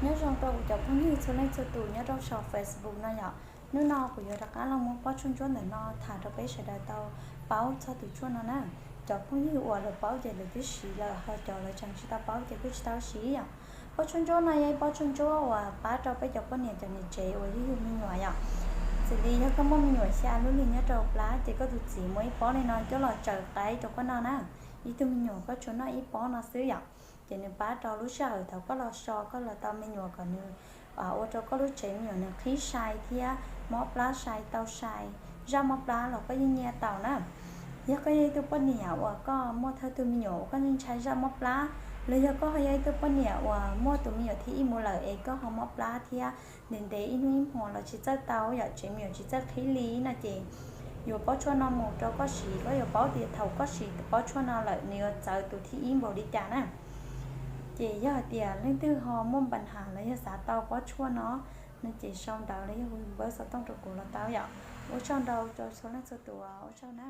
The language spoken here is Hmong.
Nyob zoo rau kuv cov phooj ywg txhua leej txhua tus nyob rau saum Facebook no yom. Hnub no kuv yuav rov qab los muab pob tshuaj ntsuab ntawm no tham rau peb sawv daws tau paub txog tus tshuaj no na. Cov phooj ywg uas lawv paub ces lawv twb siv lawm, ho cov lawv tseem tsis tau paub ces kuj tsis tau siv yom. Pob tshuaj ntsuab no yog ib pob tshuaj ntsuab uas pab rau peb cov poj niam cov niam tsev uas yug yug me nyuam yom. Xws li yog koj muaj me nyuam xya lub hli nyob rau plab ces koj tus txiv muab ib pob li no coj los tsaws qaib rau koj noj na. Ib tug me nyuam koj tsuas noj ib pob no xwb yom. Ces nws pab rau lub sij hawm thaum koj los so koj los tau me nyuam kom nws ua rau koj lub tsev me nyuam nws qhib sai thiab mob plab sai tau sai, zaj mob plab los koj yeej nyiaj tau na. Yog koj yog ib tug poj niam uas koj muaj thawj tug me nyuam uas koj ntshai zaj mob plab, los yog koj ho yog ib tug poj niam uas muaj tus me nyuam thib ib mus lawm es koj ho mob plab thiab ntev ntev ib hnub ib hmo los tsis txawj tau yom, tsev me nyuam tsis txawj qhib li no ces yuav pob tshuaj no mus rau koj siv, koj yuav paub tias thaum koj siv pob tshuaj no lawm nws yuav txawv tus thib ib npaum li cas na. Ces yog hais tias leej twg ho muaj npa nham los yog xav tau pob tshuaj no, no ces sau ntawv los yog npawb xov tooj rau kuv los tau yom. Ua tsaug ntau rau txhua leej txhua tus, ua tsaug na.